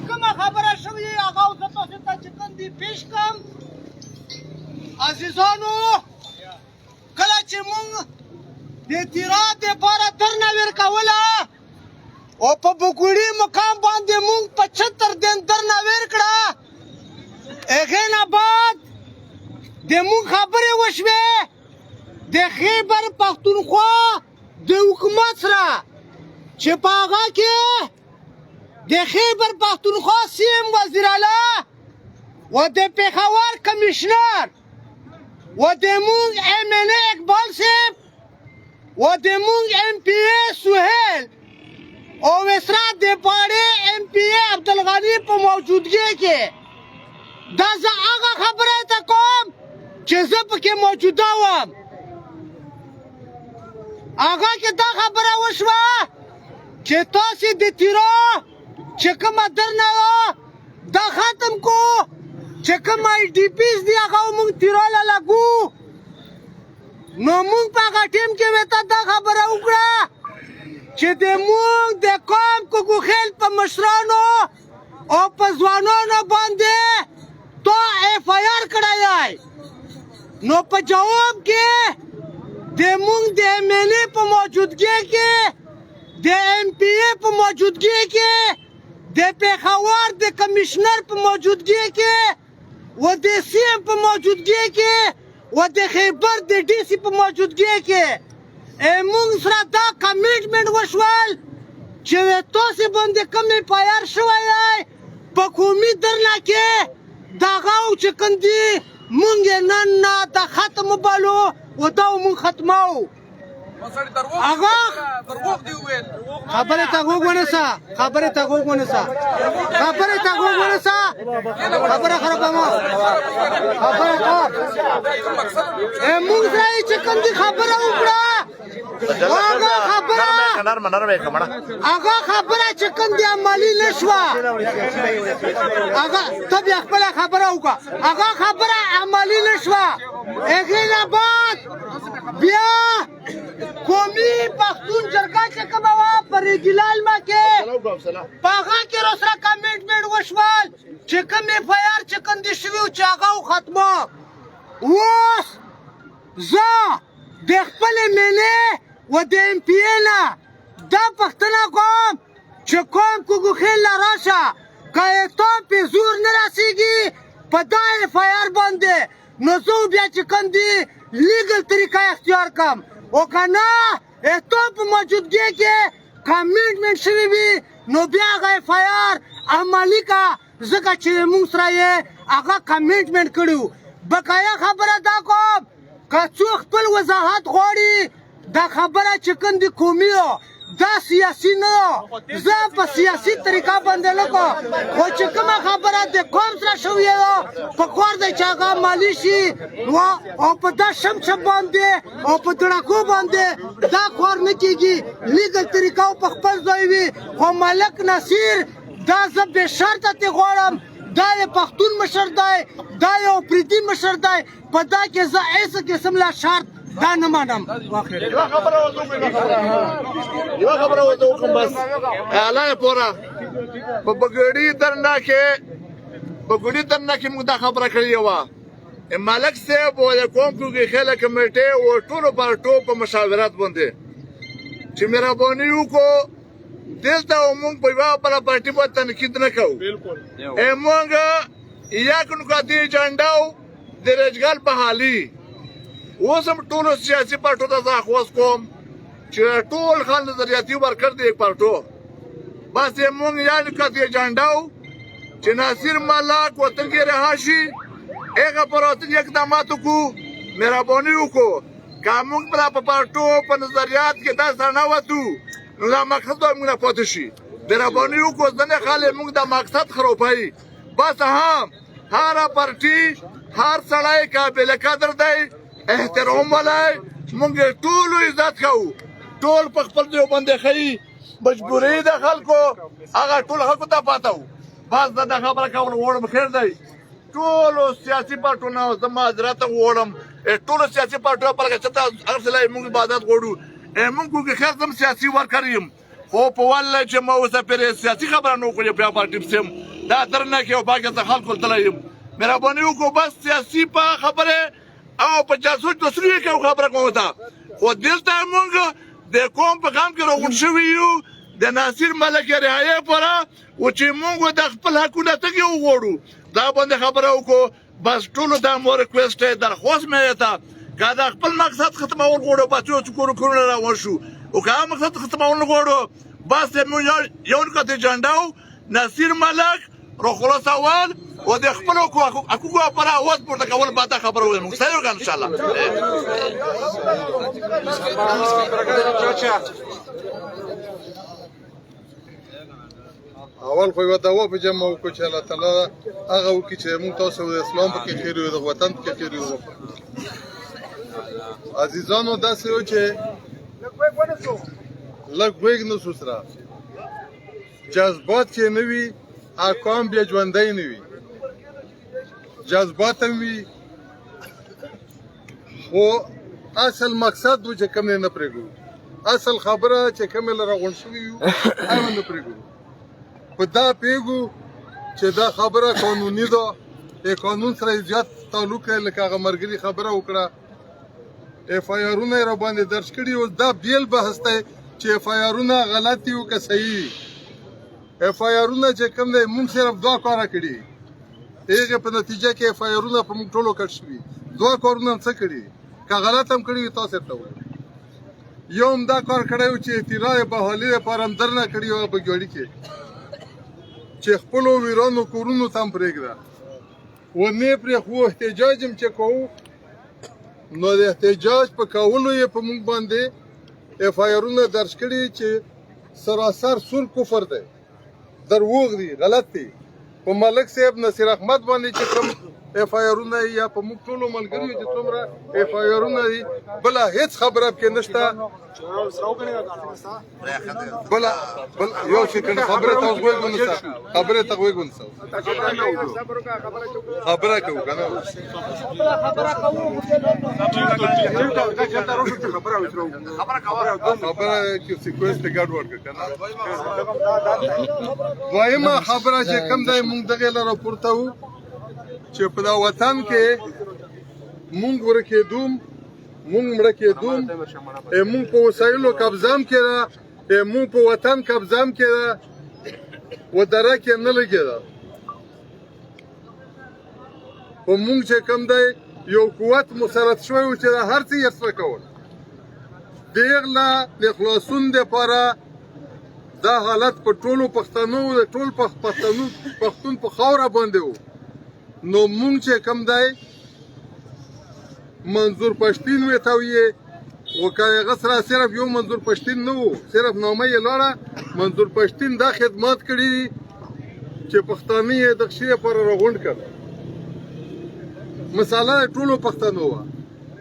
کومه خبره شوې هغه زه تاسو ته چې کوم دي پیش کړم. عزیزانو، کله چې مونږ د تیرا دپاره درنه ورکوله او په بګوړي مقام باندې مونږ 75 دن درنه ورکړه، هغې نه بعد د مونږ خبرې وشوې د خیبر پښتونخوا د حکومت سره چې په هغه کې د خیبر پښتونخوا سیم وزیر اعلی و د پېښور کمشنر و د مونږ ایم این ای اقبال صاحب و د مونږ ایم پی ای سهیل او وسرا د پاړې ایم پی ای عبدالغني په موجودګۍ کې، دا زه هغه خبره ته کوم چې زه پکې موجوده وم، هغه کې دا خبره وشوه چې تاسې د تیرا چې کومه درنه وه دا ختم کو، چې کوم آی ډي پیز دی هغه موږ تیرا له لګو. نو موږ په هغه ټیم کې ورته دا خبره وکړه چې د موږ د قوم کوکوخیل په مشرانو او په ځوانانو باندې تو اف آی آر کړی دی. نو په جواب کې د موږ د ایم ایل ای په موجودګۍ کې، د ایم پي ای په موجودګۍ کې، د پېښور د کمشنر په موجودګۍ کې و د سی ایم په موجودګۍ کې و د خیبر د ډي سي په موجودګۍ کې موږ سره دا کمیټمنټ وشول چې تاسې باندې کوم اف آی آر شوی دی په قومي درنه کې، دغه چې کوم دي مونږ یې نن نه د ختم وبلو او دا مونږ ختمو. هغه خبره ته غوږ ونیسه، خبره ته غوږ ونیسه، خبره ته غوږ ونیسه، خبره خرابوه، خبره کار. مونږ سره یې چې کوم دي خبره وکړه، هغه خبره نرمه نرمه کمړه، هغه خبره چې کوم دی عملی نشوه. هغه ته بیا خپله خبره وکړه. هغه خبره عملی نشوه. هغې نه بعد بیا قومي پښتون جرګه چې کومه وه په ریګیلالمه کې، په هغه کې راسره کمیټمنټ وشول چې کوم اف آی آر چې کوم دي شوي چې هغه ختمه. اوس زه د خپلې ملې و د ایم پي ای نه دا پوښتنه کوم چې قوم کوکوخیل له راشه، که یې تا پې زور نه رسېږي په دا اف آی آر باندې، نو زه بیا چې کوم دي لیګل طریقه اختیار کم، او که نه تا په موجودګۍ کې کمیټمنټ شوي وي نو بیا هغه اف آی آر عملي کا، ځکه چې موږ سره یې هغه کمیټمنټ کړی. بقایا خبره دا کوم، که څوک خپل وضاحت غواړي، دا خبره چې کوم دي قومي دا سیاسي نه، زه په سیاسي طریقه باندې نه کوم، خو چې کومه خبره د قوم سره شوې ده په کور دی چې هغه مالي شي او په دا شم شم باندې او په دړکو باندې دا کار نه کېږي. لیګل طریقه په خپل ځای وي، خو ملک نصیر دا زه بې شرطه ترې غواړم، دا یې پښتون مشر دی، دا یو پریدي مشر دی، په دا کې زه هېڅ قسم لا شرط دا نه منم. یو خبره ورته وکړم، یو خبره ورته وکړم بس. اعلی پورا په بګړی درنه کې، بګړی درنه کې موږ دا خبره کړې وه، ملک صاحب او د قوم کوګي خېله کمیټې او ټولو پارټو په مشاورت باندې چې مهرباني وکړو، دلته موږ په یوه بله پارټي باندې تنقید نه کوو. موږ یا کنکاتي ایجنډا د رجګال بحالي. اوس هم ټولو سیاسي پارټو ته زه خواست کوم چې ټول خان نظریاتي ورکر دی پارټو، بس موږ یا نکاتي ایجنډا چې ناصر ملک وطن کې رها شي، هغه پر وطن اقدامات وکړو. مهرباني وکړو، که موږ پر په پارټو په نظریات کې دا سره نه وتو نو دا مقصد به موږ نه پاتې شي. مهرباني وکړو، ځنې خلک موږ دا مقصد خرابوي. بس هم هر پارټي هر سړی قابل قدر دی، احترام ولای، موږ ټول عزت کوو، ټول په خپل ځای باندې ښیي مجبوري د خلکو هغه ټول خلکو ته پاته وو. بس دا خبره کول غواړم. خیر دی، ټولو سیاسي پارټو نه زه معذرت غواړم، ټولو سیاسي پارټو پر چې ته هر څه موږ عبادت غواړو. موږ کوګي خیر زم سیاسي ورکر یم، خو په والله چې ما اوسه پرې سیاسي خبره نه وکړه په پارټي پسې دا درنه کې او باقي څه خلکو تللی یم. مهرباني وکړو، بس سیاسي په خبره او په جاسوس دوسري کې خبره کوم تا. خو دلته مونږ د قوم په غم کې راغونډ شوي یو، د ناصر ملک رعایت پره و چې مونږ د خپل حقونه تګي وغواړو، دا باندې خبره وکړو. بس ټولو دا مو ریکویسټ دی، درخواست مې دی که دا خپل مقصد ختمول غواړو، بس یو څه کورو کورونه روان شو، او که هغه مقصد ختمول نه غواړو، بس موږ یو نقطه ایجنډا و نصیر ملک راخلاصول او د خپلو حقوقو لپاره اواز پورته کول. به دا خبره ووایم، موږ صحیح وکړه انشاءالله. اول خو یوه دعوا په جمع وکړو چې الله تعالی هغه وکړي چې موږ تاسو د اسلام پکې خیر وي، د وطن پکې خیر وي. عزیزانو، داسې و چې لږ غوږ نه سو سره جذبات چې نه وي، اقام بیا ژوندی نه وي. جذبات هم وي، خو اصل مقصد و چې کوم نه پرېږدو، اصل خبره چې کوم له راغونډ شوي یو هغه نه پرېږدو. په دا پیګو چې دا خبره قانوني ده، د قانون سره زیات تعلق دی، لکه هغه مرګري خبره وکړه، اف آی آرونه یې راباندې درج کړي. اوس دا بیل بحث دی چې اف آی آرونه غلط دي او که صحیح دي. اف آی آرونه چې کوم دی، موږ صرف دوه کاره کړي، هغې په نتیجه کې اف آی آرونه په موږ ټولو کټ شوي. دوه کارونه هم څه کړي، که غلط هم کړي وي تاسو ته وایي. یو هم دا کار کړی و چې اعتراض بحالي لپاره هم درنه کړي وه په ګاډي کې چې خپلو ویرانو کورونو ته هم پرېږده، و نه یې پرېښوو. احتجاج هم چې کوو، نو د احتجاج په کولو یې په موږ باندې اف آی آرونه درج کړي چې سراسر سور کفر دی، دروغ دي، غلط دي. په ملک صاحب نصیر احمد باندې چې کوم اف آی آرونه یا په موږ ټولو ملګریو چې څومره اف آی آرونه دي، بله هیڅ خبره پکې نشته. بله بل یو سیکنډ، خبره ته غوږ ونیسه، خبره ته غوږ ونیسه، خبره کوو که نه خبره کې سیکوینس ته ګډ وډ کړه که نه. دویمه خبره چې کوم دی، مونږ دغې لره پورته وو چې په دا وطن کې مونږ ورکېدوم، مونږ مړه کېدوم، مونږ په وسایلو قبضه هم کېده، مونږ په وطن قبضه هم کېده، و درک یې نه لګېده. په مونږ چې کوم دی یو قوت مسلط شوی و چې دا هر څه یې سره کول. دغله د خلاصون دپاره دا حالت په ټولو پښتنو، د ټول پښتنو پښتون په خاوره باندې و. نو مونږ چې کوم دی منظور پښتین ویته ویې و، که هغه سره صرف یو منظور پښتین نه و، صرف نامه یې لاړه. منظور پښتین دا خدمات کړي دي چې پښتانه یې د شي لپاره راغونډ کړ. مساله د ټولو پښتنو وه،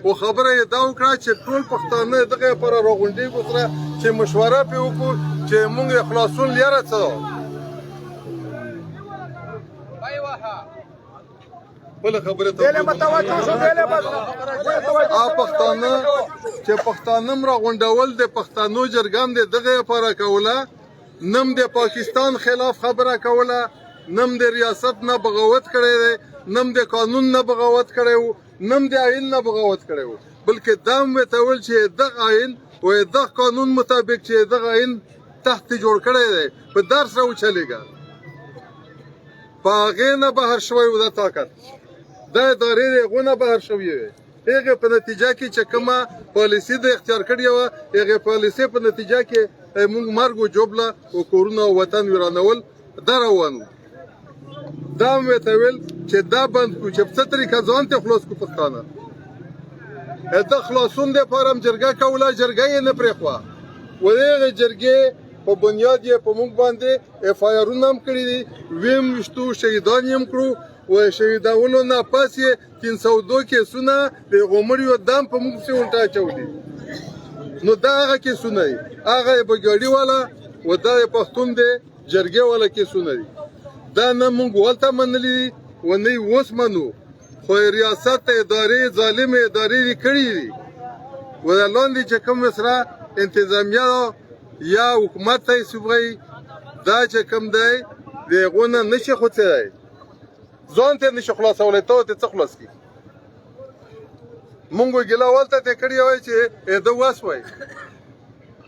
خو خبره یې دا وکړه چې ټول پښتانه دغه لپاره راغونډېږو سره چې مشوره پرې وکړو چې موږ یې خلاصون لیاره څه ده. بله خبره ته پښتانه چې پښتانه هم راغونډول، د پښتنو جرګه هم د دغه لپاره کوله، نم د پاکستان خلاف خبره کوله، نم د ریاست نه بغاوت کړی دی، نم د قانون نه بغاوت کړی و، نم د آئین نه بغاوت کړی و، بلکې دا هم ورته ویل چې دغه آئین و دغه قانون مطابق چې دغه آئین تحت جوړ کړی دی، په دار سره وچلېږه. په هغې نه بهر شوی و دا طاقت دا ادارې د هغو نه بهر شوې وې. هغې په نتیجه کې چې کومه پالیسي د اختیار کړې وه، هغې پالیسي په نتیجه کې موږ مرګ و ژوبله او کورونه او وطن ویرانول دا روان وو. دا هم ورته ویل چې دا بند کړو چې په څه طریقه ځان ته خلاص کړو پښتانه. د خلاصون دپاره هم جرګه کوله، جرګه یې نه پرېښوه. و دغې جرګې په بنیاد یې په موږ باندې اف آی آرونه هم کړي دي، ویم ویشتو، شهیدان یې هم کړو. و شهیدولو نه پس یې 302 کیسونه د هغو مړیو دم په موږ پسې الټه اچولي. نو دا هغه کیسونه دي، هغه یې بګړي والا و دا یې پښتون دی جرګې والا کیسونه دي. دا نه موږ ولته منلي دي و نه یې اوس منو، خو ریاست ادارې ظالمې ادارې دې کړي دي. و دا لاندې چې کوم سره انتظامیه ده یا حکومت ته حسابوي، دا چې کوم دی د هغو نه نشي خوڅېدی، ځان ته نشي خلاصولی، ته ورته څه خلاص کړي؟ مونږ ګیله ولته ته کړی وای چې ده وس وای.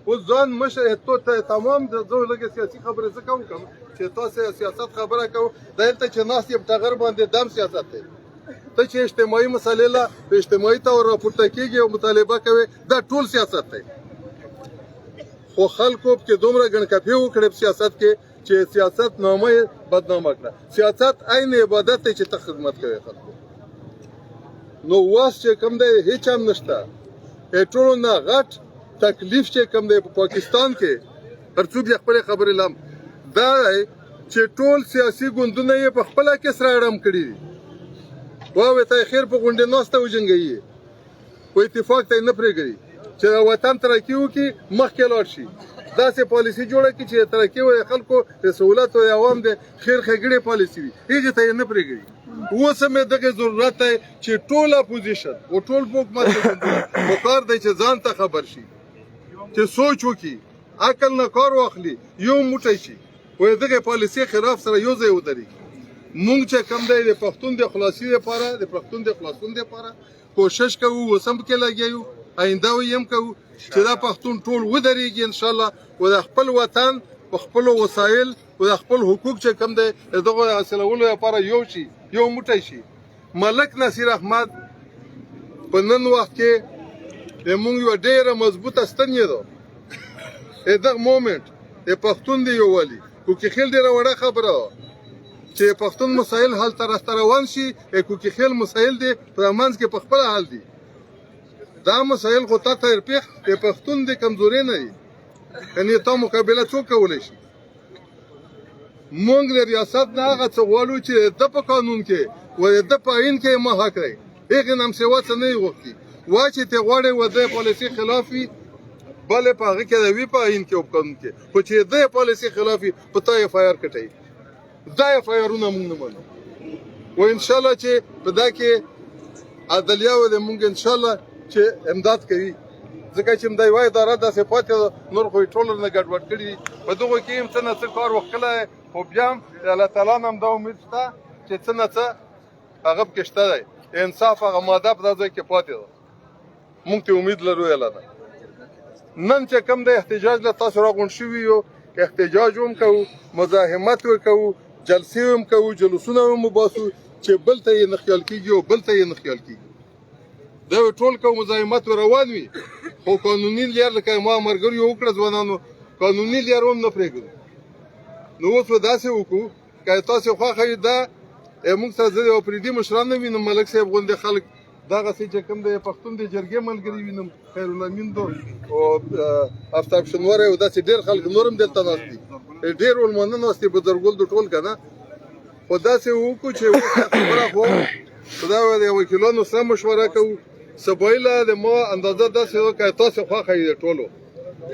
اوس ځان مشر ته ته تمام د زه لږه سیاسي خبرې ځکه وکړم چې تاسو سیاست خبره کوو، دلته چې ناست یم ټغر باندې دم سیاست دی. ته چې اجتماعي مسلې له په اجتماعي طور راپورته کېږي او مطالبه کوي، دا ټول سیاست دی. خو خلکو پکې دومره ګڼکپې وکړې په سیاست کې چې سیاست نامه یې بدنامه کړه. سیاست عین عبادت دی چې ته خدمت کوې خلکو. نو وس چې کوم دی هیڅ هم نشته. ټولو نه غټ تکلیف چې کوم دی په پاکستان کې، هر څوک یې خپلې خبرې لم دا دی چې ټول سیاسي ګوندونه یې په خپله کې سره اړم کړي دي. واوې ته خیر په غونډې ناسته وجنګوي، خو اتفاق ته یې نه پرېږدي چې د وطن ترقي وکړي، مخکې لاړ شي. داسې پالیسي جوړه کړي چې ترقي او خلکو د سهولت او عوام د خیر ښېګڼې پالیسي وي، هغې ته یې نه پرېږدي. اوس هم یې دغې ضرورت دی چې ټول اپوزیشن او ټول حکومت پکار دی چې ځان ته خبر شي، چې سوچ وکړي، عقل نه کار واخلي، یو موټی شي او دغې پالیسي خلاف سره یو ځای ودرېږي. مونږ چې کوم دی د پښتون د خلاصي لپاره، د پښتون د خلاصون لپاره کوشش کوو، اوس هم پکې لګیا یو، آینده یې هم کوو چې دا پښتون ټول ودرېږي انشاءالله او د خپل وطن په خپلو وسایل او د خپل حقوق چې کوم دی د دغو حاصلولو لپاره یو شي، یو موټی شي. ملک نصیر احمد په نن وخت کې د مونږ یوه ډېره مضبوطه ستن یې ده. دغه مومنټ د پښتون د یووالي کوکي خیل ډېره وړه خبره وه چې پښتون مسایل حل طرف ته روان شي. کوکي خیل مسایل دي په منځ کې په خپله حل دي. دا مسایل خو تا ته پېښ د پښتون د کمزوري نه دي، یعنې تا مقابله څوک کولی شي؟ مونږ د ریاست نه هغه څه غواړو چې د په قانون کې و د په آیین کې ما حق دی، هغې نه هم سوا څه نه وي غوښتي. وا چې ته غواړې و د پالیسي خلاف وي، بلې په هغه کې د وي په آیین کې او په قانون کې، خو چې د پالیسي خلاف وي په تا اف آی آر کټوي. دا اف آی آرونه مونږ نه منو. و انشاءالله چې په دا کې عدلیه و د مونږ انشاءالله چې امداد کوي، ځکه چې دا یوه اداره داسې پاتې ده، نور خو یې ټول نه ګډوډ کړي دي. په دغو کې هم څه نه څه کار وکړی، خو بیا هم د الله تعالی نه هم دا امید شته چې څه نه څه هغه پکې شته دی. انصاف هغه ماده په دا ځای کې پاتې ده، مونږ ته امید لرو. الله نه نن چې کوم د احتجاج له تاسو راغونډ شوي یو، احتجاج هم کوو، مزاحمت وکوو، جلسې هم کوو، جلوسونه هم وباسو چې بل ته یې نه خیال کېږي او بل ته یې نه خیال کېږي. دا ټول کوم مزاحمت روان وي، خو قانوني لار لکه ما مرګریو وکړه ځوانانو، قانوني لار هم نه پرېږدو. نو اوس به داسې وکړو که تاسو خوښه وي، دا موږ سره زه د افریدي مشران نه وینم، ملک صاحب غوندې خلک دغسې چې کوم دی پښتون د جرګې ملګري وینم، خیرالامین دو او افتاب شنواری او داسې ډېر خلک نور هم دلته ناست دي، ډېر علمانه ناست دي، بزرګول د ټول که نه. خو داسې وکړو چې اوس خبره خو خدای وایي د وکیلانو سره مشوره کوو. سبایي له د ما اندازه داسې ده که تاسې خوښه وي د ټولو،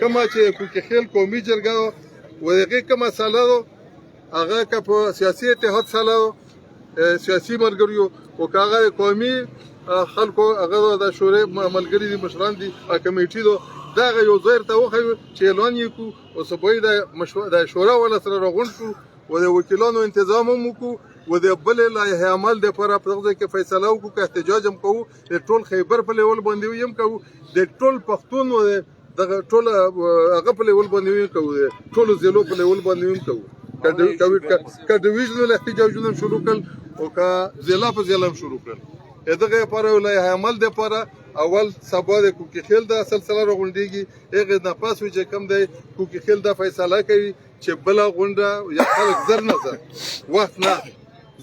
کومه چې کوکي خیل قومي جرګه ده و هغې کومه مسله ده، هغه که په سیاسي اتحاد سره ده، سیاسي ملګریو، او که هغه قومي خلکو هغه د شورې ملګري دي، مشران دي، کمیټي ده، دغه یو ځای ورته وښیو چې اعلان یې کړو او سبایي د شورا والا سره راغونډ کړو و د وکیلانو انتظام هم وکړو و د بلې لایحه عمل دپاره په دغه ځای کې فیصله وکړو. که احتجاج هم کوو د ټول خیبر په لیول باندې هم کوو، د ټول پښتون و دغه ټول هغه په لیول باندې هم کوو، د ټولو ضلعو په لیول باندې هم کوو. که ډویژنل احتجاجونه هم شروع کړل او که ضلع په ضلع هم شروع کړل، د دغه لپاره یو لایحه عمل دپاره اول سبا د کوکي خیل دا سلسله راغونډېږي، هغې نه پس چې کوم دی کوکي خیل دا فیصله کوي چې بله غونډه یا خلک زر نه زر وخت نه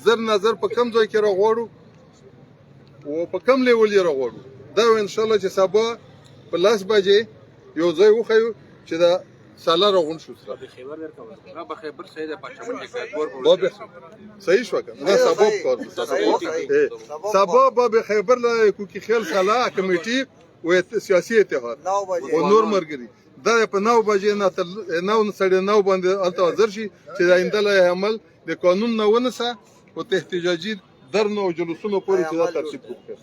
زر نه زر په کم ځای کې راغواړو او په کم لیول یې راغواړو. دا انشاءالله چې سبا په 10 بجې یو ځای وښیو چې دا ساله راغونډ شو سره. باب صحیح شو که نه؟ سبا کار دی. سبا باب خیبر له کوکي خیل ساله کمیټي و سیاسي اتحاد او نور مرګري دا په 9 بجې نه تر 9 9:30 باندې هلته حاضر شي چې د آینده لایحه عمل د قانون نه ونسه او ته احتجاجي درنو او جلوسونو پورې چې دا ترتیب وکړي.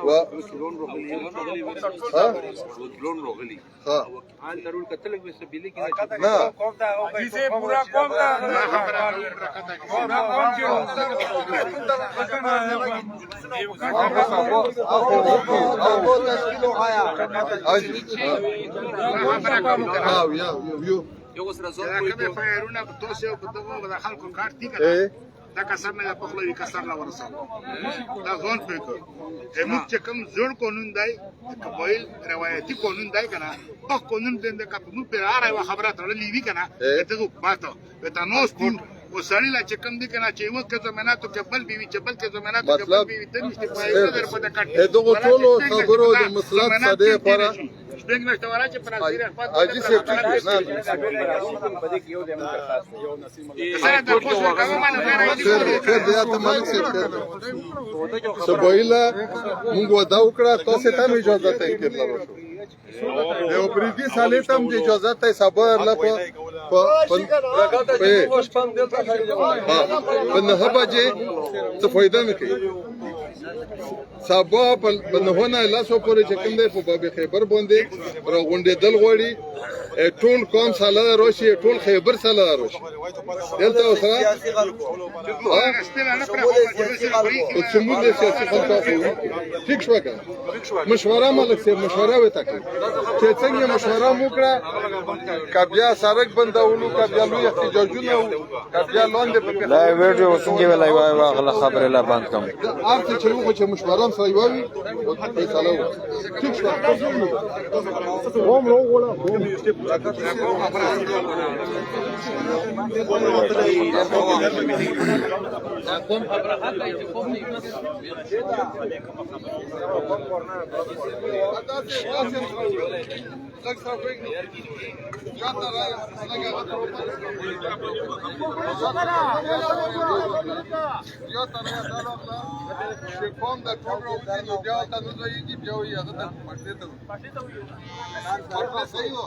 و ها ها نه کومې فایرونه په توسه او په دغه د خلکو کار دي کنه، دا کسر مې د پخلو وی کسر لا ورساو، دا ځون پې کو. موږ چې کوم زوړ قانون دی، قبایل روایتي قانون دی کنه، په قانون دې د کپ موږ پر هر یو خبره تړلې وی کنه، ته حکومت ته نو ستون او سړی لا چې کوم دی کنه، چې یو کې زماناتو کې بل بي وي، چې بل کې زماناتو کې بل بي وي، ته نشته پای در په کټ. دغه ټولو خبرو د مسلط ساده لپاره شپږ میاشتې ورا چې پر حاجي صاحب ټیک دی. نه خیر دی، خیر دی، ته ملک صاحب خیر دی. سبایله مونږ وعده وکړه، تاسو ته هم اجازه ته کېدل شو، د اپریدي سالې ته هم د اجازه ته سبا له په په په 9 بجې څه فایده نه کوي. سبا په 9 نه 10 پورې چې کوم دی په باب خیبر باندې راغونډېدل غواړي، ټول قوم ساله راشي، ټول خیبر ساله راشي دلته سره شمول د سیاسي خلکو. ټیک شو که مشوره ملک صاحب مشوره وته چې څنګه مشوره مو کړه، که بیا سړک بندولو، که بیا لوی احتجاجونه، که بیا لاندې په لا ویډیو څنګه ویلای وای واغله خبره لا بند کم. هر څه چې وخو چې مشوره هم سره یو وي او فیصله وکړو. ټیک شو. قوم رو ولا قوم. چې قوم د ټول راوځي نو بیا ورته نه ځایېږي، بیا وایي هغه ته پټلې ته پټلې صحیح ده.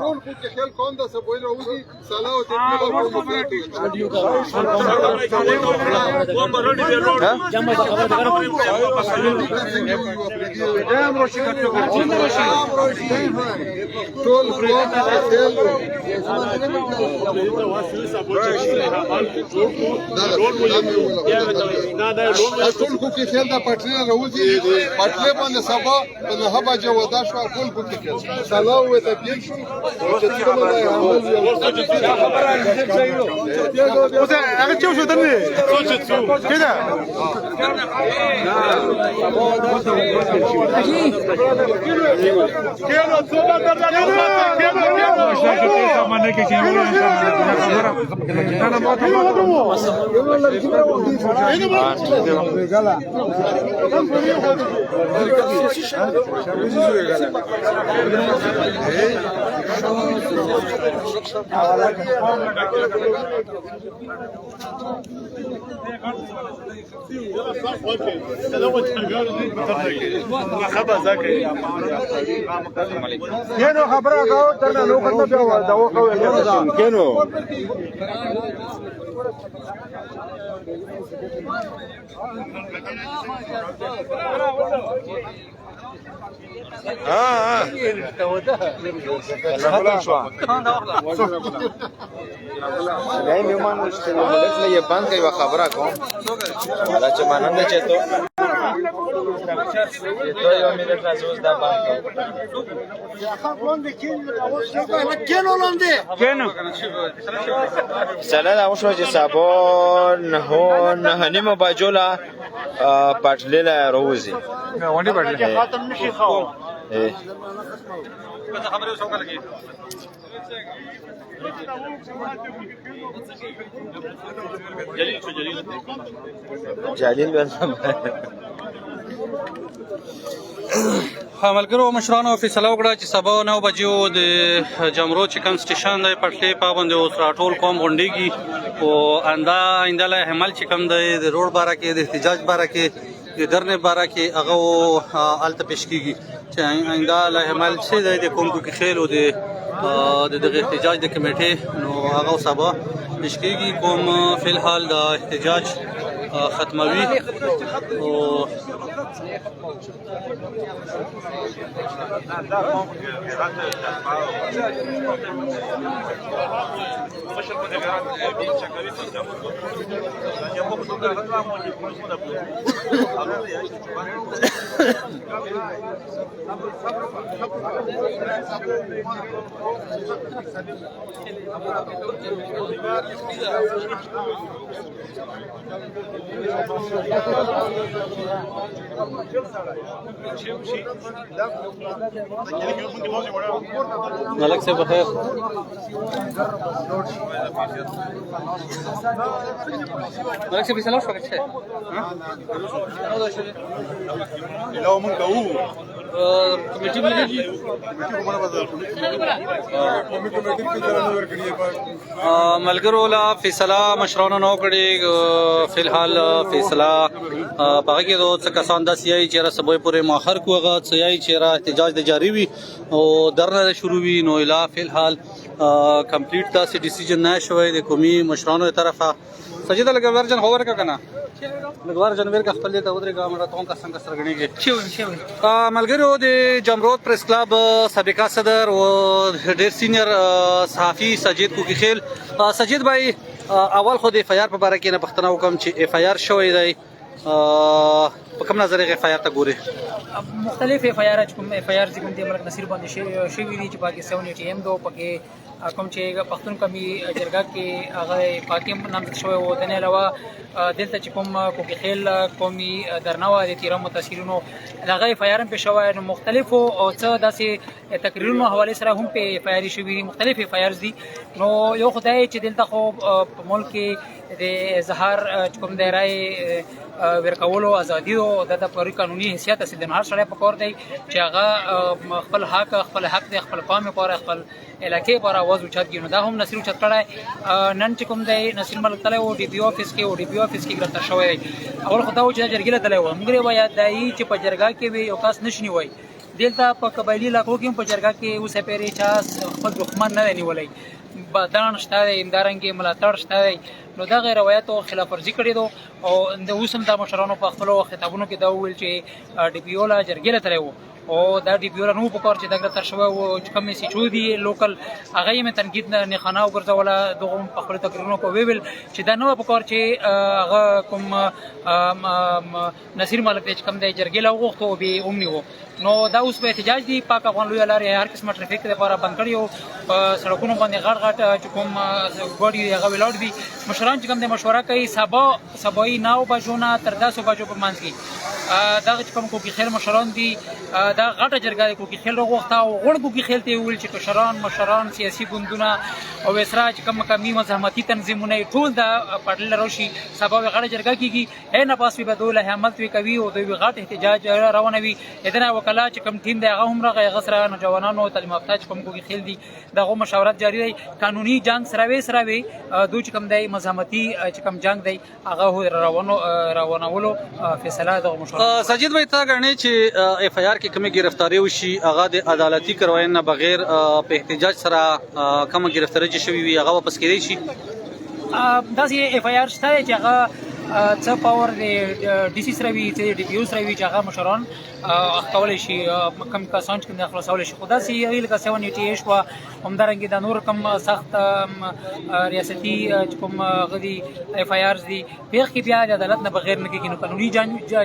ټول خو کې خیال قوم د سبویل راوځي سلا او ټول قوم خیل ټول خو کې خیل د پټلې راوځي، پټلې باندې سبا په 9 بجې ودا شو، ټول خو کې خیل سلا و ته پیل شو چې څه نه عمل. اوس هغه چې شو دنه کده. کینو خبره کاو تر نو کته بیا دا وکاو کینو. ها نه مې مان چې ملک نه یې بند کوي خبره کوم دا چې مانند چې ته ته یو منټ راځه، اوس دا بند کوم. کینو لاندې کینو سره دا وشو چې سبا 9:30 بجو لا پټلې لا روزي ونډي پټلې ختم نشي خو. جلیل بن. ملګرو مشرانو فیصله وکړه چې سبا 9 بجو د جمرو چې کوم سټیشن دی پټلې پابند اوس راټول قوم غونډېږي، او اندا آینده له حمل چې کوم دی د روډ باره کې، د احتجاج باره کې، د درنې باره کې هغه هلته پیش کېږي چې آینده له حمل څه دی د کوم کوکي خېلو د دغه احتجاج د کمیټې، نو هغه سبا پیش کېږي. کوم فی الحال د احتجاج ختموي. او ملک صاحب بخیر. ملک صاحب سلام شو کچه لو مونږ کوو کمیټي ملي. ملګرو لا فیصله مشرانو نو کړی، فلحال فیصله پغه کې دوه څه کسان داسې یې چې را سبوی پورې مؤخر کو، هغه څه یې چې را احتجاج د جاری وي او درنه شروع وي. نو لا فلحال کمپلیټ داسې ډیسیژن نه شوی د قومي مشرانو طرفه. سجده لګ ورجن هو ورکا کنه، لګ ورجن ورکا خپل ته ودرېګا مړه ته کسان کسر غنیږي. ملګرو، د جمرود پریس کلب سابقه صدر او ډیر سینیئر صحافي سجید کوکي خیل. سجید بھائی، اول خو د اف آی آر په باره کې نه پښتنه وکم چې اف آی آر شوی دی، په کوم نظر یې اف آی آر ته ګوري؟ مختلف اف آی آر چې کوم اف آی آر کوم د ملک نصیر باندې شوی دي چې پاکې 7 ایم دو پکې کوم چې پښتون قومي جرګه کې هغه پاکې نامزد شوی وو، د نه علاوه دلته چې کوم کوکي خیل قومي درنه وه د تیرا متاثرینو هغه اف آی آر هم پې شوی. نو مختلفو او څه داسې تقریرونو حوالې سره هم پې اف آی آر شوي دي، مختلف اف آی آرز دي. نو یو خدای چې دلته خو په ملک کې د اظهار چې کوم دی رایې ورکولو ازادي او د پوری قانوني حیثیت حاصل دی، نو هر سړی په کور دی چې هغه خپل حق، خپل حق دی، خپل قوم لپاره، خپل علاقې لپاره اواز اوچت کړي. نو دا هم نصیر اوچت کړی. نن چې کوم دی نصیر ملک تللی و ډي پي آفس کې، او ډي پي آفس کې ګرفتار شوی دی. اول خو دا و چې دا جرګې له تللی و، موږ یې وایه دایي چې په جرګه کې وي یو کس نشي نیوی. دلته په قبایلي علاقو کې هم په جرګه کې اوسه پورې چا خپل دښمن نه دی نیولی، بدن شته دی، همدارنګې ملاتړ شته دی. نو دغه روایتو خلاف ورزي کړې ده. او د اوس هم دا مشرانو په خپلو خطابونو کې دا وویل چې ډي پي او له جرګې له تللی و او دا ډي پي او له نو په کار چې دا ګرفتار شوی و، چې کوم سي چو دي لوکل هغه یې مې تنقید نښانه وګرځوله. دغه هم په خپلو تقریرونو کې وویل چې دا نه وه په کار چې هغه کوم نصیر ملک دی چې کوم دی جرګې له وغوښتو او بیا یې ونیو. نو دا اوس په احتجاج دي. پاک افغان لویه لارې هر قسمه ټریفیک لپاره بند کړی او په سړکونو باندې غټ غټ چې کوم ګاډي دي هغه ولاړ دي. مشران چې کوم دی مشوره کوي سبا سبایي 9 بجو نه تر 10 بجو په منځ کې دغه چې کوم کوکي خیل مشران دي، دا غټه جرګه د کوکي خیل راغوښته او غوړ کوکي خیل ته یې وویل چې کشران، مشران، سیاسي ګوندونه او وسره چې کوم مقامي مزاحمتي تنظیمونه یې ټول دا پټل راشي. سبا به غټه جرګه کېږي، نه پاس به دوی له عمل توی کوي او دوی غټ احتجاج روانوي. اذن وکلا چې کوم ټیم دی هغه هم راغی، هغه سره نوجوانانو تعلیم یافته چې کوم کوکي خیل دي دغه مشاورت جاری دی. قانوني جنگ سره وي سره وي دوی چې کوم دی مزاحمتي چې کوم جنگ دی هغه روانو روانولو فیصله دغه مشاورت. سجید بھائی، تا غني چې اف آی آر کې کومه گرفتاری وشي هغه د عدالتي کاروايي نه بغیر په احتجاج سره کومه گرفتاری چې شوی وي هغه واپس کېدای شي؟ داسې اف آی آر شته چې هغه څه پاور دی ډي سي سره وي، څه ډي پي او سره وي چې هغه مشران کولی شي کم کسان چې کوم دی خلاصولی شي. خو داسې یې لکه 788 وه، همدارنګې دا نور کوم سخت ریاستي چې کوم هغه دي اف آی آرز دي پېښ کې بیا د عدالت نه بغیر نه کېږي. نو قانوني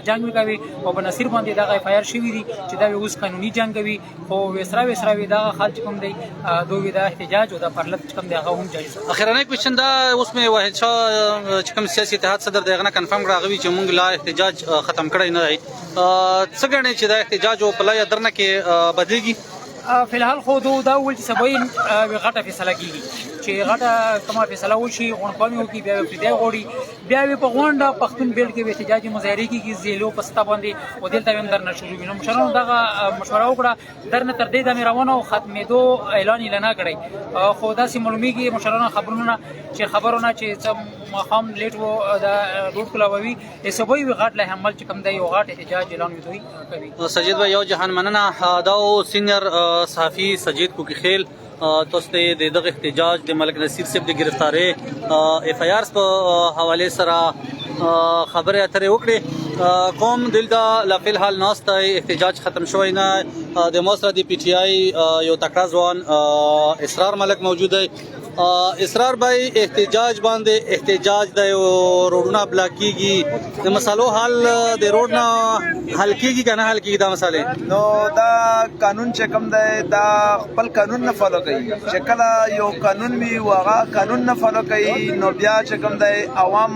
جنګ وي کوي او په نصیر باندې دغه اف آی آر شوي دي چې دا اوس قانوني جنګ کوي. خو وسره وسره وي دغه خال چې کوم دی دوی دا احتجاج او دا پرلت چې کوم دی هغه هم جاري ساتي. اخرنۍ کوېشن دا اوس مې واحد شاه چې کوم سیاسي اتحاد صدر دی هغه نه کنفرم کړه، هغه وی چې مونږ لا احتجاج ختم کړی نه دی. څه ګڼې چې دا احتجاج او په لایه درنه کې بدلېږي؟ فلحال خو دو دا وویل چې سبا یې غټه فیصله کېږي چې غټه کومه فیصله وشي، غونډپامې وکړي، بیا یې پرېږدی غواړي، بیا یې په غونډه پښتون بیلټ کې به احتجاجي مظاهرې کېږي ضلعو په سطح باندې او دلته به هم درنه شروع وي. نو مشرانو دغه مشوره وکړه، درنه تر دې دمې روانه او ختمېدو اعلان یې لا نه کړی. خو داسې معلومېږي مشرانو خبرونه چې خبرونه چې څه ماښام لیټ و دا روډ کولاوي سبا یې غټ لایحه عمل چې کوم دی یو غټ احتجاج اعلان دوی کوي. سجید بھائی، یو جهان مننه. دا و سینیئر صحافي سجید کوکي خیل تاسو ته د دغه احتجاج د ملک نصیر صاحب د گرفتارۍ اف آی آر په حواله سره خبرې اترې وکړې. قوم دلته لا فلحال ناست دی، احتجاج ختم شوی نه. د ما سره د پی ټی آی یو تکړه ځوان اسرار ملک موجود دی. اسرار بھائی، احتجاج باندې احتجاج دی او روډونه بلاک کیږي، د مسالو حل د روډ نه حل کیږي کنه حل کیږي دا مسالې؟ نو دا قانون چې کوم دی دا خپل قانون نه فالو کوي. چې کله یو قانون وي او هغه قانون نه فالو کوي، نو بیا چې کوم دی عوام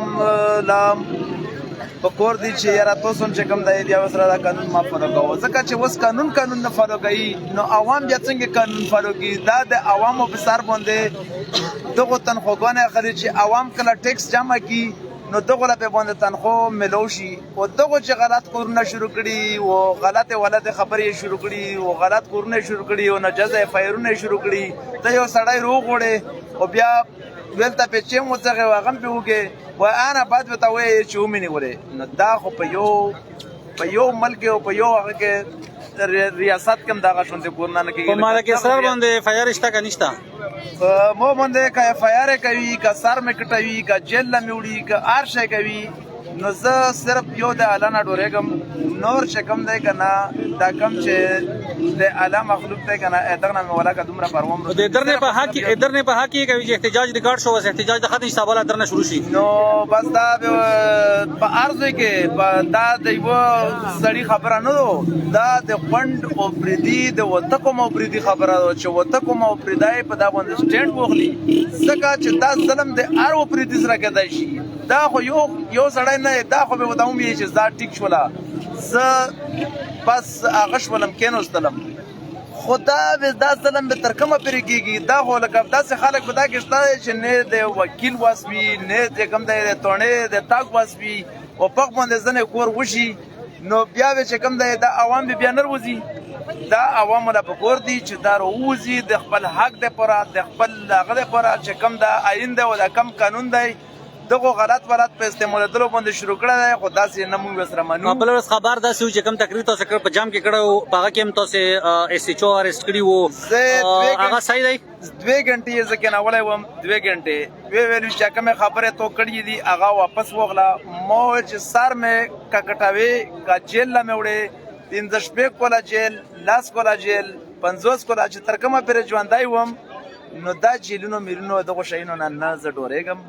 لا په کور دي چې یاره تاسو هم چې کوم دی بیا سره دا قانون ما فالو کوو، ځکه چې اوس قانون نه فالو کوي نو عوام بیا څنګه قانون فالو کوي؟ دا د عوامو په سر باندې دغه تنخواګانې اخلي چې عوام کله ټیکس جمع کړي نو دغه له په باندې تنخوا ملو شي، او دغه چې غلط کارونه شروع کړي او غلط غلط خبرې شروع کړي او غلط کارونه شروع کړي او ناجایز اف آی آرونه شروع کړي، ته یو سړی روغ وړي او بیا دلته په چې مو څنګه وغم په وګه و انا بعد وته وې چې ومني ولې. نو دا خو په یو ملک او په یو هغه کې ریاست کم دغه شونته کورونه نه کیږي. په مالک اسرار باندې اف آی آر شته که نشته؟ مو باندې که اف آی آر کوي، که سر مې کټوي، که جیل له مې وړي، که هر شی کوي، نو زه صرف یو د الله نه ډورېږم. نور چې کوم دی که نه دا کوم چې د الله مخلوق دی که نه دغه نه مې ولاکه دومره پروا هم. د درنې په حق کې درنې په حق کې کوي چې احتجاج ریکارډ شو، بس احتجاج د ختم سبا له درنه شروع شي. نو بس دا په عرض کې دا د یو سړي خبره نه ده، دا د غونډ او پردي د وتکم او پردي خبره ده چې وتکم او پردای په دا باندې سټینډ وغلی، ځکه چې دا ظلم د هر و پردي سره کېدای شي. دا خو یو سړی نه، دا خو به ورته هم وي چې دا ټیک شوله، زه بس هغه شولم کېنوستلم، خو دا به دا ظلم به تر کومه پورې کېږي؟ دا خو لکه داسې خلک به دا کې شته چې نه د وکیل وس وي، نه د کوم دی د تاڼې د تګ وس وي، او پخ باندې ځنې کور وشي، نو بیا به چې کوم دی دا عوام به بیا نه وروځي. دا عوامو له په کور دي چې دا راووځي د خپل حق دپاره، د خپل هغه دپاره چې کوم دا آیین دی او دا کوم قانون دی، دغه غلط غلط په استعمالېدلو باندې شروع کړی دی، خو داسې نه موږ سره منو. بله ورځ خبر داسې و چې کوم تقریر تاسو کړ په جام کې کړی و، په هغه کې هم تاسې ایس ایچ او ارسټ کړي وو، هغه صحیح دی؟ 2 ګنټې یې زه کېنولی وم، 2 ګنټې ویې ویل چې کومې خبرې تو کړې دي هغه واپس وغله. ما وویل چې سر مې که کټوې که جیل له مې وړې، 65 کاله جیل، 10 کاله جیل، 50 کاله، چې تر کومه پورې ژوندی وم نو دا جیلونو میلونو دغو شیانو نه نه زه ډورېږم،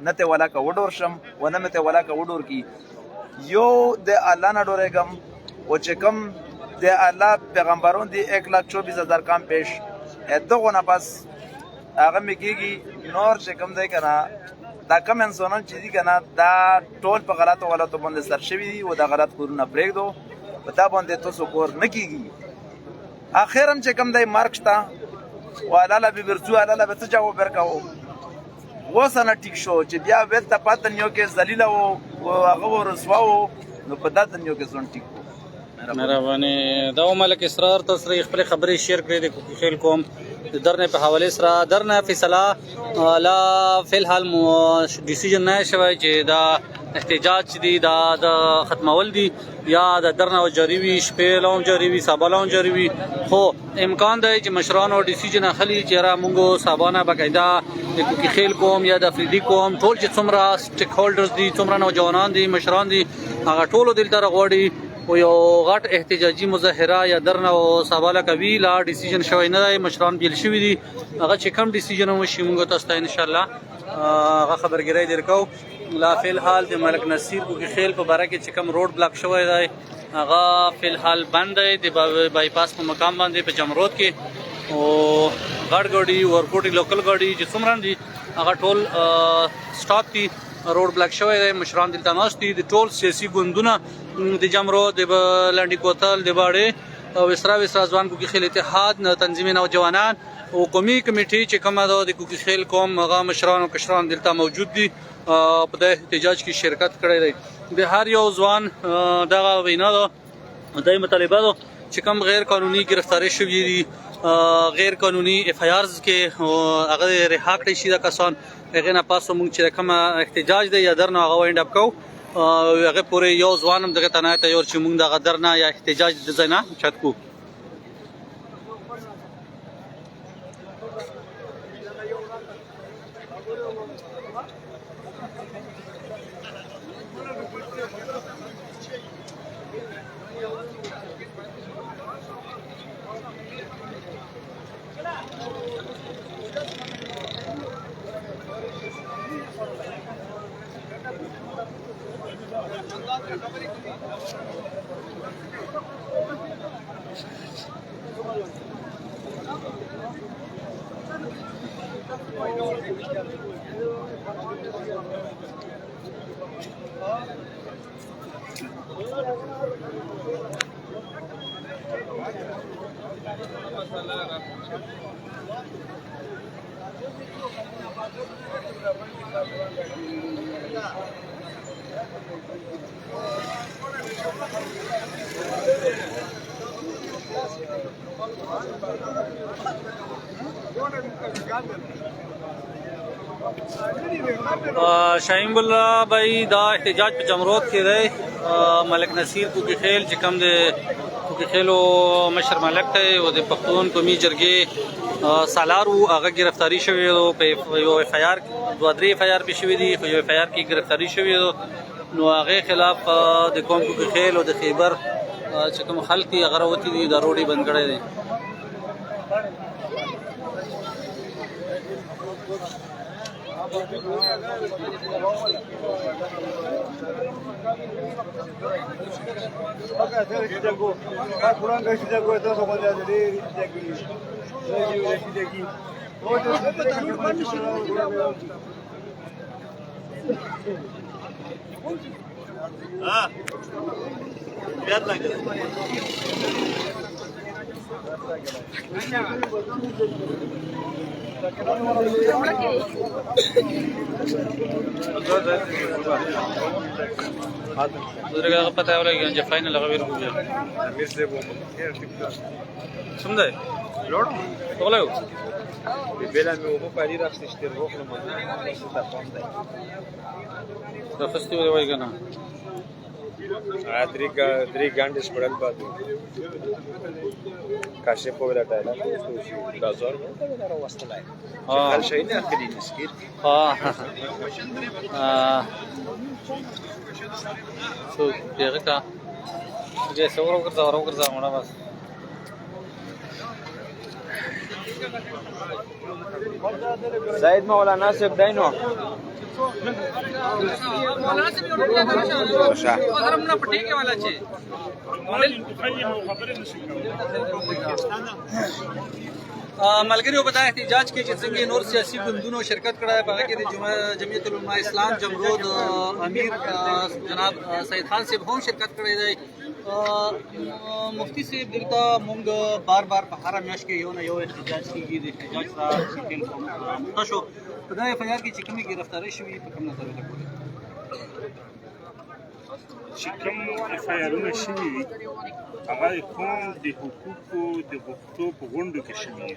نه ته ولاکه وډور شم و نه مې ته ولاکه وډور کی. یو د الله نه ډورېږم، او چې کوم د الله پیغمبرون دي 1,24,000 کام پیش دغو نه بس هغه مې کېږي. نور چې کوم دی که نه دا کوم انسانان چې دي که نه دا ټول په غلطو غلطو باندې سر شوي دي، او دا غلط کورونه پرېږدو، په دا باندې تاسو کور نه کېږي. اخر هم چې کوم دی مرګ شته، و الله له به ورځو، الله له به څه جواب ورکوو؟ اوس نه ټیک شو چې بیا بیرته په دنیا کې ذلیل وو او هغه و رسوا وو، نو په دا دنیا کې ځون ټیک وو. مهرباني. دا ملک اسرار تاسو سره خپل خبرې شیر کړې د کوکي خیل کوم د درنې په حواله سره. درنه فیصله لا فلحال ډیسیژن نه شوی چې دا احتجاج دی دا د ختمول دي یا د درنه جاری وي، شپې لون جاری وي، سبا لون جاری وي، خو امکان دی چې مشرانو ډیسیژن اخلي چې را مونږ سبا نه باقاعده د کوکي خیل کوم یا د افریدي کوم ټول چې څومره سټیک هولډرز دي، څومره نوجوانان دي، مشران دي، هغه ټولو دلته راغواړي او یو غټ احتجاجي مظاهره یا درنه او سباله کوي. لا ډیسیژن شوی نه دی، مشران بیل شوي دي، هغه چې کوم ډیسیژن وشي مونږ تاسو ته ان شاء الله هغه خبرګیری درکو. لا فلحال د ملک نصیر کوکي خیل په باره کې چې کوم روډ بلاک شوی دی هغه فلحال بند دی د بای پاس په مقام باندې په جمرود کې، او غټ ګاډي ورکوټي لوکل ګاډي چې څومره دي هغه ټول سټاپ دي، روډ بلاک شوی دی. مشران دلته ناست دي، د ټول سیاسي ګوندونه د جمرود، د لنډي کوتل، د باړې او وسرا وسرا ځوان کوکي خیل اتحاد تنظیم نوجوانان او قومي کمیټې چې کومه ده د کوکي خیل قوم هغه مشران او کشران دلته موجود دي، په دې احتجاج کې شرکت کړی دی. د هر یو ځوان دغه وینا ده، دا مطالبه ده چې کوم غیر قانوني گرفتاري شوي دي، غیر قانوني اف آی آرز کې هغه رها کړی شي دا کسان. هغې نه پس مونږ چې کوم احتجاج دی یا درنه هغه وینډ اپ کوو، هغه پورې یو ځوان هم دغه ته نه تیار چې مونږ دغه درنه یا احتجاج د ځای نه چت کو. شاهین الله بھائی دا احتجاج په جمرود کې دی. ملک نصیر کوکي خیل چې کوم دی کوکي خیلو مشر ملک دی او د پښتون قومي جرګې سالار وو، هغه گرفتاری شوی و په یو اف آی آر، دوه درې اف آی آر پې شوي دي، خو یو اف آی آر کې گرفتاری شوی و. نو هغې خلاف د قوم کوکي خیل او د خیبر چې کوم خلک دي هغه راوتي دي، دا روډ یې بند کړی دی. درګه هغه پته ولګي چې فاینل هغه ویر کوي. امیر صاحب څنګه دی غلی و بلا مې وبو پالي راخستې چې تر وخت مې ته پام دی راخستې وای کنه. درې ګنټې شپړل بعد کاشف په ولا ډایلاګ وشو بازار مې ته راوستلای هر شي نه اخلي نسکیر. ها څو پیغه کا دې څور وګرځا ور وګرځا مړه بس. زاید مولانا صاحب دینو ملګریو په دا احتجاج کې چې څنګه نور سیاسي ګوندونو شرکت کړی، په هغه کې د جمعیت العلماء اسلام جمرود امیر جناب سید خان صاحب هم شرکت کړی دی. مفتي صاحب، دلته مونږ بار بار په هره میاشت کې یو نه یو احتجاج کیږي، د احتجاج سره شکل مخته شو. په دا اف آی آر کې چې کومې ګرفتارۍ شوي په کوم نظر ورته ګورئ؟ چې کوم اف آی آرونه شوي دي هغه د قوم د حقوقو د غوښتو په غونډو کې شوي دي.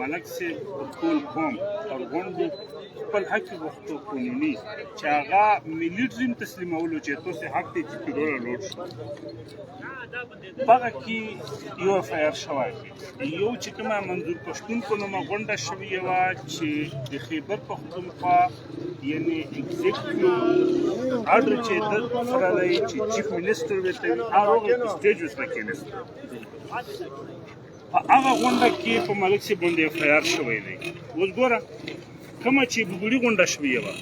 ملک صاحب په ټول قوم پر غونډو خپل حق غوښتو قانوني، چې هغه ملي ټیم تسلیمولو چې تاسو حق دی چې پیروله لوټ شو، هغه کې یو اف آی آر شوی دی. یو چې کومه منظور پښتون په نوم غونډه شوې وه چې د خیبر پښتونخوا یعنی ایگزیکټیو آرډر چې د سره دی چې چیف منسټر ورته وي، هغه په سټیج ورسره کېناست. په هغه غونډه کې په ملک صاحب باندې اف آی آر شوی دی. اوس ګوره کومه چې بګړي غونډه شوې وه،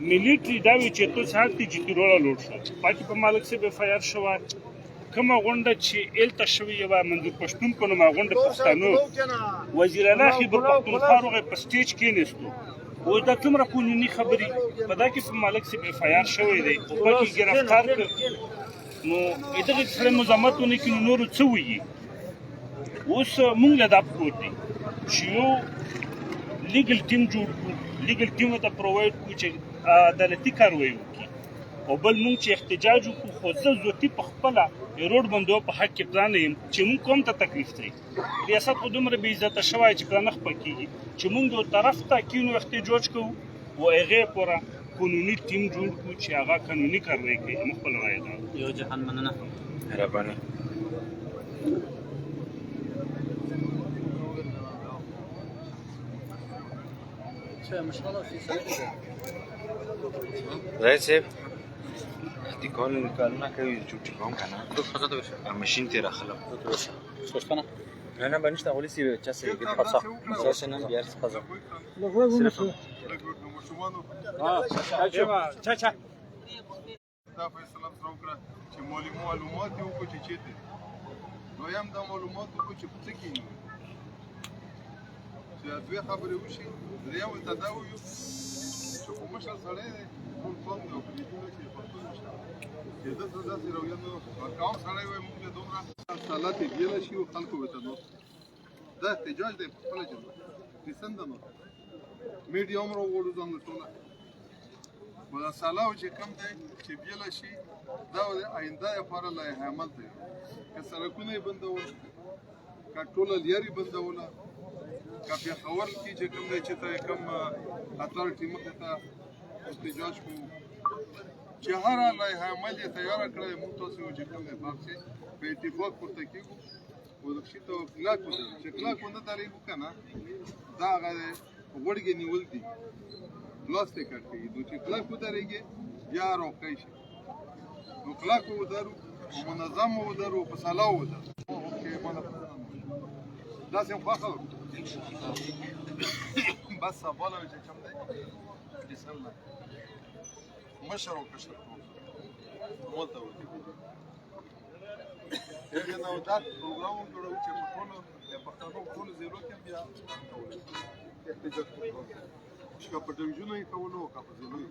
ملټري دا وی چې تاسو حق دی چې تیروله لوټ شو، پاتې په ملک صاحب اف آی آر شوی. کومه غونډه چې هلته شوې وه منظور پښتون په نوم غونډه پښتنو وزیر اعلی خیبر پښتونخوا راغی په سټیج کېناستو. اوس دا څومره قانوني خبرې په دا کې په ملک صاحب اف آی آر شوی دی او پکې ګرفتار کړ، نو دغه سړی مزامت ونه کړي نو نورو څه وایي؟ اوس مونږ له دا پکور دی چې یو لیګل ټیم جوړ کړو، لیګل ټیم ورته پرووایډ کړو چې عدالتي کاروایی وکړي، او بل مونږ چې احتجاج وکړو. خو زه ذاتي په خپله روډ بندو په حق کې پلان یم چې مونږ کوم ته تکلیف دی. ریاست خو دومره بې عزته شوی چې پلان نه خپه کېږي چې مونږ یو طرف ته کینو احتجاج کوو او هغې پوره قانوني ټیم جوړ کړو چې هغه قانوني کاروایی کوي. موږ خپله رایه ده. یو جهان مننه. مهرباني. زاید صاحب د کال کارونه کوي چوټي کوم کنه ماشین ته راخلم. نه نه بنشته غولي سی چا سي څه څه نن بیا څه خزه. صرف چا چا. دا فیصله سره وکړه چې مالي معلومات یې وکړو چې چېرته دي. دویم دا معلومات وکړو چې په څه کې نیولي، چې دا دوې خبرې وشي. درېیم ورته دا وویو چې خو مشر سړی دی، ټول قوم دی او په دې ټوله کې پښتون مشر چې ده سره داسې رویه نه وه. که عام سړی وای موږ به دومره سالت یې بېله شي او خلکو به ته نور دا احتجاج دی په خپله جرګه څنګه نو میډیا هم راوغواړو ځان له ټوله. خو دا سلاو چې کوم دی چې بېله شي دا د آینده لپاره لایحه عمل دی. که سړکونه یې بندول، که ټوله لیارې بندوله، که پېښور کې چې کوم دی چې ته کوم اتارټي مخې ته احتجاج کوو، چې هره لایحه عمل یې تیاره کړی، موږ تاسو چې کوم دی باب چې په اتفاق پورته کېږو او د کښې ته کلک ودرېږو. چې کلک ونه درېږو که نه دا هغه غوړګې نیول دي، لاس ته کټ کوي. نو چې کلک ودرېږي بیا روکی شي. نو کلک ودرو، منظم ودرو، په سلا ودرو. داسې هم خوښه وکړو. بس سبا له چې کوم دی بسم الله مشر او کشر ټول مولته وځي. هغه نو دا پروګرام جوړو چې په ټولو د پښتنو ټولو ضلعو کې بیا احتجاج کوو، که په ډویژنو یې کولو که په ضلعو یې.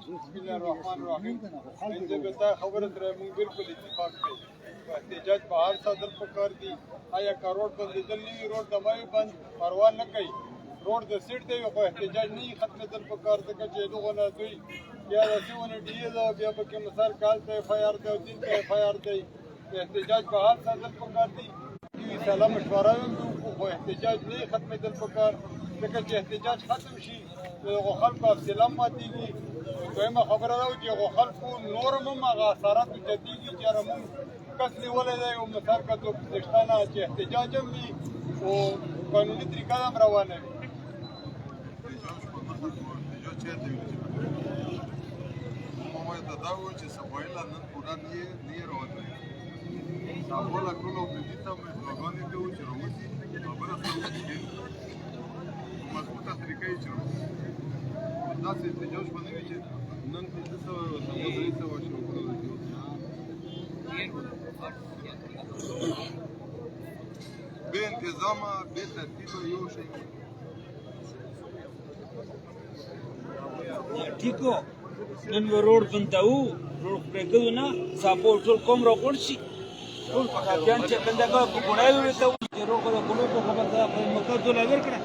بسم الله الرحمن الرحیم. نن به دا خبره تر موږ بالکل اتفاق دی. احتجاج په هر صدر پکار دی. آیا که روډ بندېدل نه وي، روډ د مې بند پروا نه کوي، روډ د سیټ دی، خو احتجاج نه ختمېدل پکار، ځکه چې دغه نه دوی بیا داسې ونه ډیې ده، بیا پکې مسار کال ته اف آی آر دی او دین ته اف آی آر دی. احتجاج په هر صدر پکار دی. سلا مشوره هم وکړو، خو احتجاج نه ختمېدل پکار، ځکه چې احتجاج ختم شي نو دغو خلکو حوصله هم ماتېږي. دویمه خبره دا چې هغو خلکو نور هم هغه اثرات اوچتېږي چې یاره موږ کس نیولی دی او مثال که څوک پسې چې احتجاج هم وي او قانوني طریقه هم روانه وي. احتجاج چېرته وي؟ موږ ورته دا وویل چې سبایله نن پوره نه راوتلی، سبا له ټولو افریدي ته مې اطلاعګانې کوو چې راوځي، خبره سره وکړي په مضبوطه طریقه یې چې راوځي. داسې احتجاج به نه وي چې نن 500 او سبا 300 شي او بله ورځ بې انتظامه بې ترتیبه یو شی. ټیکو نن به روډ بندوو، روډ پرېږدو نه، سبا ټول قوم راغونډ شي، ټول پکاتیان چې کنده په ګوړای ورته چې روغ د کلو په خبر ده په مکه دوله ورکړه.